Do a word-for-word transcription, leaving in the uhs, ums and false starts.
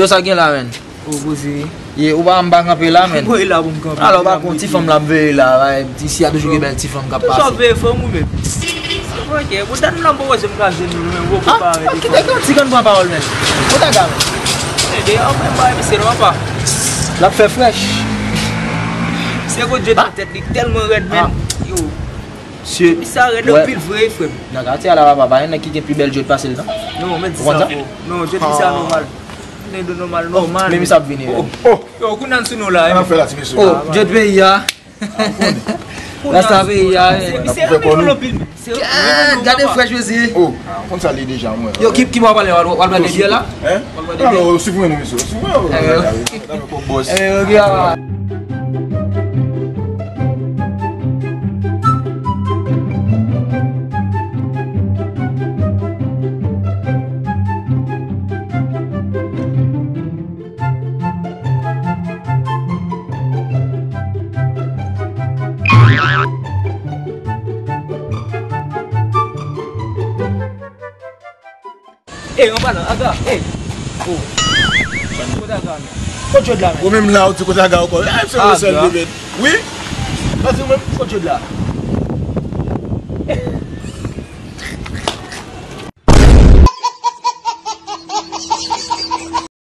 Yo, sa gen la, menn? O, poze. Ye, ou pa, m pa kanpe la, menn. Mwen la pou m kanpe. Alò, pa kon ti fanm la m veye la, bay, isi a toujou gen bèl ti fanm k ap pase. Sa w veye fanm ou menm? Ok, pou dat m la m poko wè si m ka jwenn nou, men m poko parèt. Ah, kite kantik, ann pran pawòl, menn. Kote Aga, menn? E, deyò, menm bay misye non, papa. L ap fè frèch. Se ko djed nan tèt li tèlman rèd, menn. Yo. Mesye, sa rèd anpil vre, frè m. Nan katye a la, papa, pa gen nèg ki gen pi bèl djed pase l, non. Non, men di sa fò. Non, djed li sa nòmal. Nèg yo nòmal, nòmal. Men misye ap vini, menn. Oh, oh. Yo, kounye a n sou nou la, wi. Sa n ap fè la, ti mesye? Oh, djed peyi a. Rasta peyi a, eh. Misye renmen nou anpil, men. Misye renmen nou, papa. Gade frèch, mesye. Oh, konn sa li deja, mwen. Yo, ki, ki bò w pale, w al, w al pran de byè la? Hein? W al pran de byè? Non, non, swiv mwen, non, mesye. Swiv mwen, oh, eh, la, wi. Dame kòk bòs. Eh, ok, papa. Ey, an palan, Aga, ey. Oh. Kote Aga, men? Kote Jod la, men? Ou menm la, ou di kote Aga ankò. Ah, se ou sèl Aga. Bebe. Wi. Pase ou menm, kote Jod la?